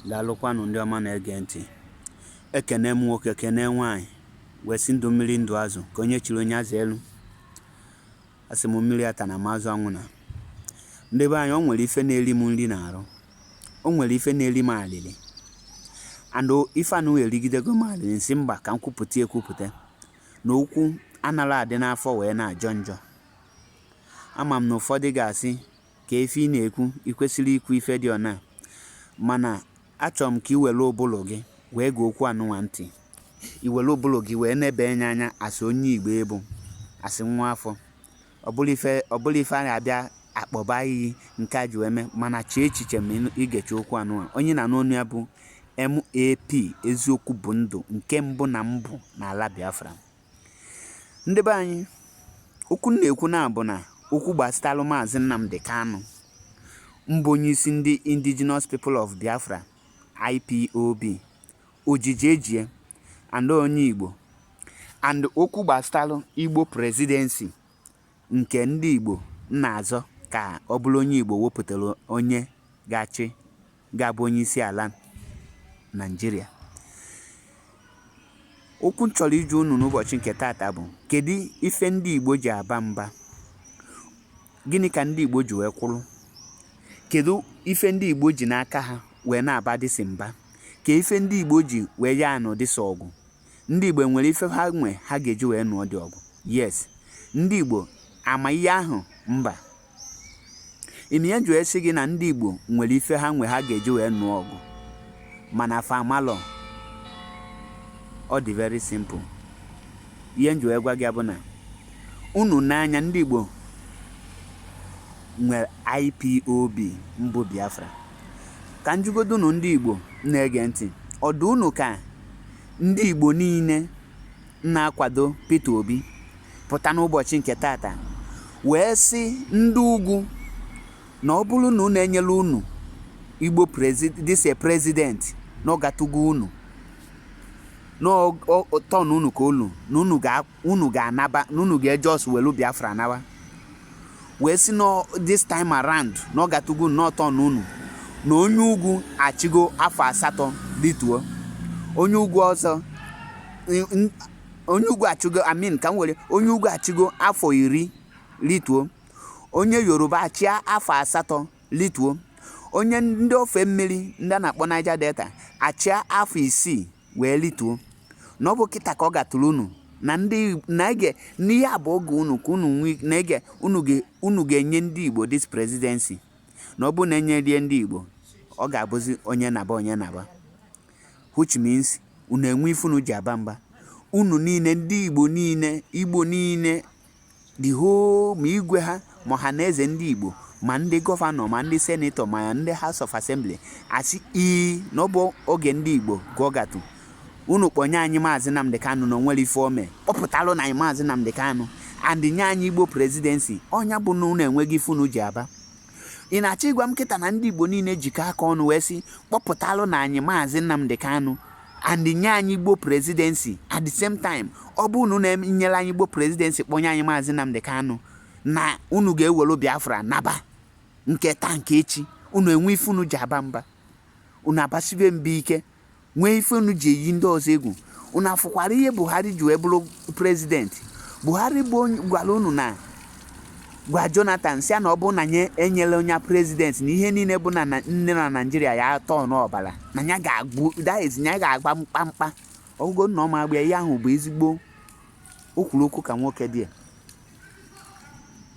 Daalụkwanụ, ndị ọma na-ege ntị. Ekene m nwoke, kene nwaanyị, wee sị ndụ mmiri, ndụ azụ, ka onye chiri onye azụ elu. Asị m mmiri ata na m azụ anwụ na ndị be anyị. O nwere ife na-eri m nri n'arụ, o nwere ife na-eri m alịlị, and ife anụ erigidego m alịlị. Nsị mba, ka m kwupụta ekwupụta na okwu anara adị n'afọ wee na-ajọ njọ. Ama m na ụfọdụ ga-asị ka ife ị na-ekwu, ị kwesịrị ikwu ife dị ọna, mana achọrọ m ka ị were ụbụlụ gị wee gee okwu anụnwa ntị. I were ụbụlụ gị wee nebe anya anya, asị onye Igbo ịbụ, asị nwa afọ. Ọ bụrụ ife a na-abịa akpọba iyi nke a ji wee mee, mana chee echiche ma igecha okwu anụnwa. Onye na-anụ ọnụ ya bụ MAP, Eziokwu bụ Ndụ, nke mbụ na mbụ n'ala Biafra. Ndị be anyị, okwu m na-ekwu na bụ na okwu gbasatalụ Maazị Nnamdi Kanu, mbụ onye isi ndị Indigenous People of Biafra, IPOB, ojiji ejie and onye Igbo, and okwu gbasatalụ Igbo presidency nke ndị Igbo na-azọ ka ọ bụrụ onye Igbo wepụtara onye ga-achị, ga-abụ onye isi ala Naịjirịa. Okwu m chọrọ iju unu n'ụbọchị nke taata bụ: kedu ife ndị Igbo ji aba mba? Gịnị ka ndị Igbo ji wee kwụrụ? Kedu ife ndị Igbo ji n'aka ha wee na-aba dịsị mba? Ka ife ndị Igbo ji wee ya anụ dịsị ọgụ? Ndị Igbo nwere ife ha nwe ha ga-eji wee nụọ dị ọgụ? Yes, ndị Igbo ama ihe ahụ. Mba, ime ihe ji wee sị gị na ndị Igbo nwere ife ha nwe ha ga-eji wee nụọ ọgụ, mana fa amalọ. Ọ dị very simple. Ihe m ji wee gwa gị bụ na unu n'anya, ndị Igbo nwere IPOB mbụ Biafra. Ka njugodo unu, ndị Igbo na-ege ntị, ọdụ unu ka ndị Igbo niile na-akwado Peter Obi pụta n'ụbọchị nke tata wee sị ndị ugwu na ọ bụrụ na unu enyela unu Igbo this president, na ọ gatugo unu n'turn unu ka olu na unu ga-anaba, na unu ga-eje ọsọ welu Biafra nawa, wee sị na this time around na ọ gatugo n'ọ turn unu, na onye ugwu achịgo afọ 8 lituo, onye ugwu ọzọ, onye ugwu achịgo, amin ka m were, onye ugwu achịgo afọ 10 lituo, onye Yoruba achịa afọ 8 lituo, onye ndị ofe mmiri, ndị a na-akpọ Niger Delta, achịa afọ 6 wee lituo, na ọ bụ kịta ka ọ gatụrụ unu na ndị na-ege n'ihe a bụ oge unu ka unu na-ege unu ga-enye ndị Igbo this presidency, na ọ bụ na enyerie ndị Igbo, ọ ga-abụzi onye naba, onye naba, which means unu enwe ife unu ji aba mba. Unu niile, ndị Igbo niile, Igbo niile, the whole, ma igwe ha, ma ọha na eze ndị Igbo, ma ndị governor, ma ndị senator, ma ndị House of Assembly, asị ii na ọ bụ oge ndị Igbo ka ọ gatụ unu kpọnye anyị Maazị Nnamdi Kanu, na onwere ife ome kpọpụtalụ na anyị Maazị Nnamdi Kanu and nye anyị Igbo presidency. Ọnya bụ na unu enweghị ife unu ji aba. Ị na-achọ ịgwa m kịta na ndị Igbo niile jikọ aka ọnụ wee sị kpọpụtalụ na anyị Maazị Nnamdi Kanu and nye anyị Igbo presidency at the same time, ọ bụ unu na-enyere anyị Igbo presidency, kpọnye anyị Maazị Nnamdi Kanu, na unu ga-ewelu Biafra naba nke taa nke echi? Unu enwe ife unu ji aba mba, unu abasibe mba ike, nwee ife unu ji eyi ndị ọzọ egwu. Unu afụkwara ihe Buhari ji wee bụrụ president. Buhari bụ gwara unu na gwa Jonathan si na ọ bụrụ na nye enyela onye president, na ihe niile bụ na nne na Naijiria ya atọ n'ọbara, na ya ga-agbu, that is, ya ga-agba mkpamkpa ọgụgụ na ọma agba. Ihe ahụ bụ ezigbo o kwuru, okwu ka nwoke dị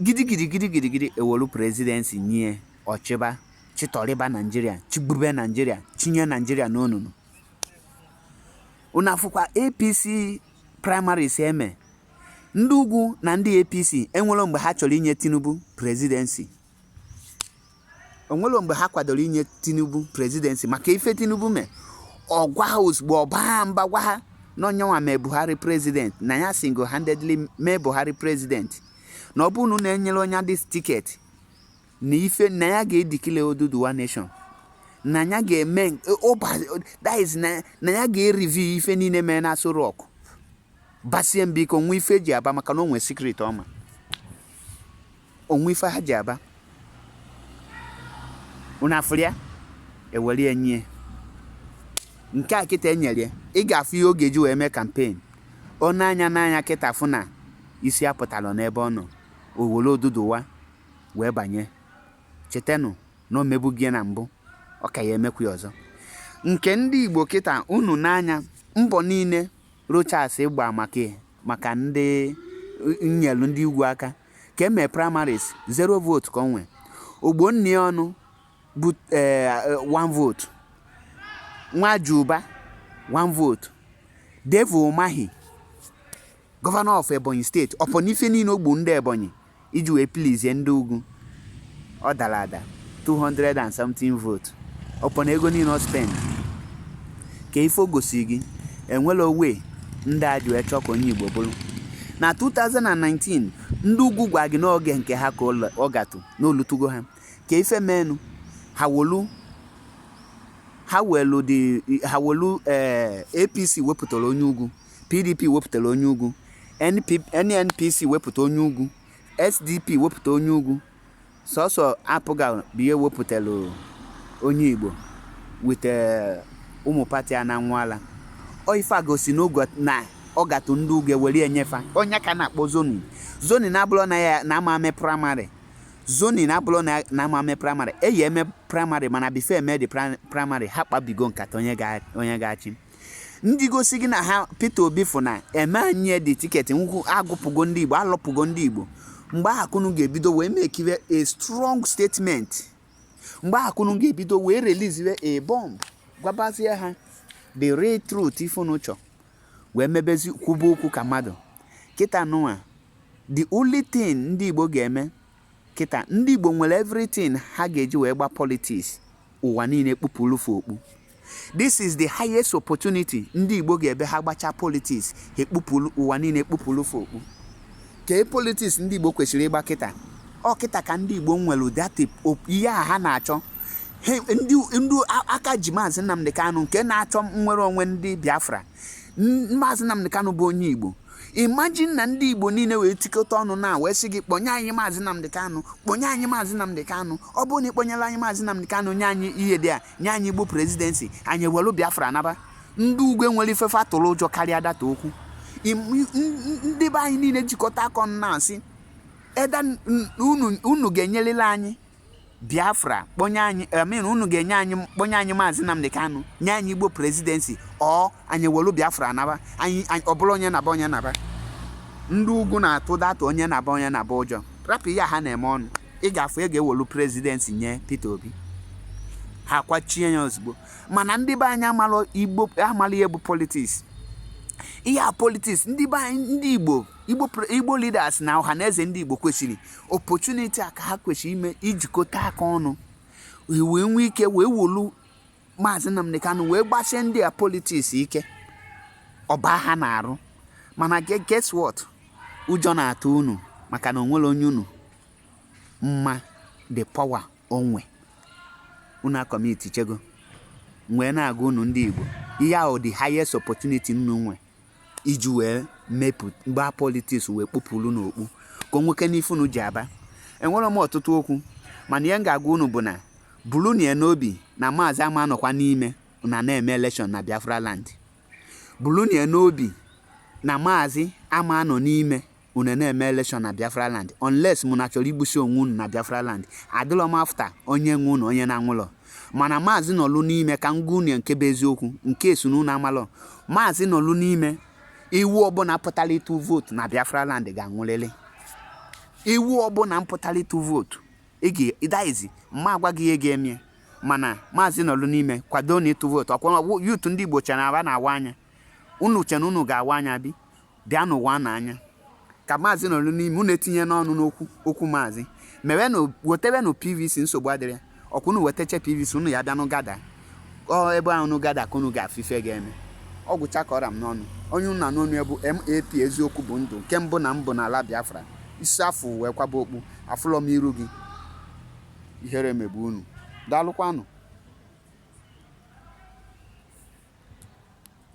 gidigidi gidigidi gidi. Ewelu presidency nye ọchịba, chịtọrịba Naijiria, chigbube Naijiria, chinye Naijiria n'onunu. Unu afụkwa APC primaries eme, ndị ugwu na ndị APC enwere mgbe ha chọrọ inye Tinubu presidency? Onwere mgbe ha kwadoro inye Tinubu presidency? Maka ife Tinubu mee, ọ gwa ha ozugbo, ọ baa mba, gwa ha na onyenwa mee Buhari president, na ya single handedly mee Buhari president, na ọ bụrụ na na-enyere onye this ticket, na ife na ya ga-edeclare Oduduwa nation, na ya ga-eme ụba, that is, na ya ga-ereview ife niile mee na Aso Rock, basie mbọ ike onwe ife eji aba, maka na o nwee secret ọma onwe ife ha ji aba. Unu afụrụ ya, ewere ya nye. Nke a kịta enyere ya, ị ga-afụ ihe ọ ga-eji wee mee campaign. Ọ na-anya n'anya kịta fụ na isi apụtala n'ebe ọ nọ, o were Oduduwa wee banye. Chetanụ na o mebugie na mbụ, ọ ka ya emekwa ya ọzọ. Nke ndị Igbo kịta, unu n'anya mbọ niile Rochas gba maka ndị nyelu ndị ugwu aka ka emee primaries, zero vote ka ọ nwee. Ogbonna ọnụ bụ one vote, Nwajuba one vote, Dave Umahi, Governor of Ebonyi State, ọpọ n'ife niile ogbu ndị Ebonyi iji wee please ndị ugwu, ọ dara ada 200 and something vote, ọpọ na ego niile ọ spend. Ka ife o gosi gị, enwela owe ndị a ji wee chọọ ka onye Igbo bụrụ. Na 2019, ndị ugwu gwa gị n'oge nke ha ka ọ gatụ n'olutugo ha ka ife menu ha wolu ha welu dị ha welu. APC wepụtara onye ugwu, PDP wepụtara onye ugwu, NP, NNPC wepụta onye ugwu, SDP wepụta onye ugwu. Sọsọ APGA bụ ihe wepụtara onye Igbo with ụmụ party a na-anwụ ala. Ọ ife a gosi n'oge na ọ gatụ ndị ugwu ewere enyefa onye ka na-akpọ zoning. Zoning abụrụ na ya na ama ame primary. Zoning abụrụ na ama ame primary, eyi eme primary, mana before eme the primary, ha kpabigo nkata onye ga-achị. Ndị gosi gị na ha Peter Obi fụ na eme anyị dị ticket nkwụ agụpụgo ndị Igbo, alọpụgo ndị Igbo. Mgbe ahụ akụnụ ga-ebido wee make a strong statement, mgbe ahụ akụnụ ga-ebido wee release a bomb, gwabazie ha the real truth ifunu chọ, wee mebezi kwuba okwu ka mmadụ. Kịta nụwa, the only thing ndị Igbo ga-eme kịta, ndị Igbo nwere everything ha ga-eji wee gba politics ụwa niile kpupụrụ okpu. This is the highest opportunity ndị Igbo ga-ebe ha gbacha politics, ha ekpupụrụ ụwa niile kpupụrụ okpu. Kee politics ndị Igbo kwesịrị ịgba kịta? Ọ kịta ka ndị Igbo nwere that ihe a ha na-achọ. Ndị aka ji Maazị Nnamdi Kanu nke na-achọ nnwere onwe ndị Biafra. Maazị Nnamdi Kanu bụ onye Igbo. Imagine na ndị Igbo niile wee tikọta ọnụ na wee sị gị kpọnye anyị Maazị Nnamdi Kanu, kpọnye anyị Maazị Nnamdi Kanu. Ọ bụrụ na ị kpọnyere anyị Maazị Nnamdi Kanu, nye anyị ihe dị a, nye anyị Igbo presidency, anyị ewelu Biafra naba. Ndị ugwu nwere ifefe atụrụ ụjọ karịa data okwu. Ndị be anyị niile jikọta aka ọnụ na-asị eda unu ga-enyerịrị anyị Biafra, kpọnye anyị, I mean, unu ga-enye anyị, kpọnye anyị Maazị Nnamdi Kanu, nye anyị Igbo presidency, ọ anyị welu Biafra naba anyị. Ọ bụrụ onye naba, onye naba. Ndị ugwu na-atụ data onye naba, onye naba ụjọ. Rapụ ihe ha na-eme ọnụ, ị ga-afụ ị ga-ewelu presidency nye Peter Obi, ha kwachie ya ozugbo. Mana ndị be anyị amalụ Igbo, amalụ ihe bụ politics, ihe a politics. Ndị be anyị, ndị Igbo, Igbo leaders na ọha na eze ndị Igbo kwesịrị opportunity a ka ha kwesịrị ime ijikọta aka ọnụ wee nwee ike wee wolu Maazị Nnamdi Kanu wee gbasie ndị a politics ike ọba ha na-arụ. Mana guess what? Ụjọ na-atụ unu maka na onwere onye unu mma the power onwe unu a-commit chego wee na-agwa unu ndị Igbo, ihe ahụ the highest opportunity unu nwe iji wee mepụ gbaa politics wee kpụpụrụ n'okpu ka o nwoke n'ife unu ji aba. Enwere m ọtụtụ okwu, mana ihe m ga-agwa unu bụ na buru na ya n'obi na Maazị ama nọkwa n'ime na na-eme election na Biafra land. Buru na ya n'obi na Maazị ama nọ n'ime unu na-eme election na Biafra land, unless mụ na chọrọ igbusi onwe unu na Biafra land. Adịrọ m after onye nwe unu, onye na-anwụlọ, mana Maazị nọlụ n'ime ka m gwa unu nke bụ eziokwu nke esu na unu amalọ. Maazị nọlụ n'ime, iwu ọbụla pụtara ịtụ vote na Biafra land ga-anwụrịrị. Iwu ọbụla mpụtara ịtụ vote ị ga-idaizi mma agwa gị ihe ga-eme. Mana Maazị nọlụ n'ime, kwado na ịtụ vote ọkwa youth ndị Igbo chere aba na-awa anya unu chere unu ga-awa anya bi bịa n'ụwa na anya ka Maazị nọlụ n'ime unu etinye n'ọnụ n'okwu okwu Maazị mewenụ, wetewenụ PVC. Nsogbu adịrị ọkwa unu wetacha PVC unu ya bịanụ gada ọ ebe ahụ unu gada ka unu ga-afụ ife ga-eme. Ọ gwụcha ka ọra m n'ọnụ. Onye unu na n'ọnụ ya bụ MAP, eziokwu bụ ndụ nke mbụ na mbụ n'ala Biafra. Isi afọ wee kwaba okpu afụlọ m iru gị, ihere megbu unu. Daalụkwanụ.